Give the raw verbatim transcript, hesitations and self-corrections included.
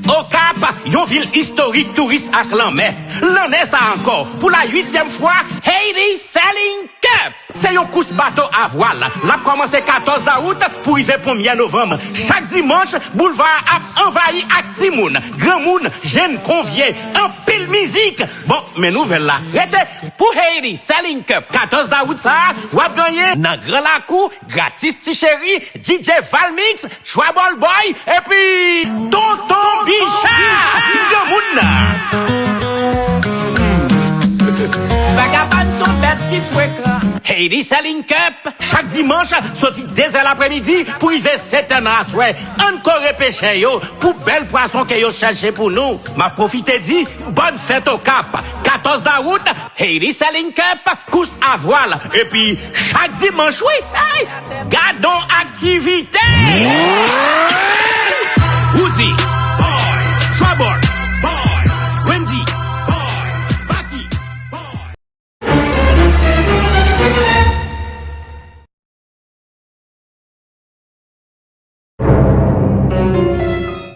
Okap, yon vil istorik, touris ak lanmè. Lannen sa ankò, pou la uityèm fwa, Haiti Sailing Cup. Se yon kous bato a vwal. L ap kòmanse katòz dawout pou rive premyè novanm. Chak dimanch, boulva a ap anvayi ak timoun, granmoun, jenn kon vye. Anpil mizik. Bon, men nouvèl la. Rete pou Haiti Sailing Cup katòz dawout sa a, w ap genyen nan Gran Lakou, Gratis Ti Cheri, D J Valmix, Trouble Boy, epi Tonton Bicha. Granmoun nan. Vagabòn se yon bèt ki frekan. Haiti Sailing Cup, chak dimanch, soti de zè lapremidi pou rive sèt è nan aswè. Ann kore pechè yo pou bèl pwason ke yo chèche pou nou. M ap pwofite di, bòn fèt Okap. Katòz dawout, Haiti Sailing Cup, kous a vwal. Epi, chak dimanch, wi, hey, gadon aktivite! Wouzi,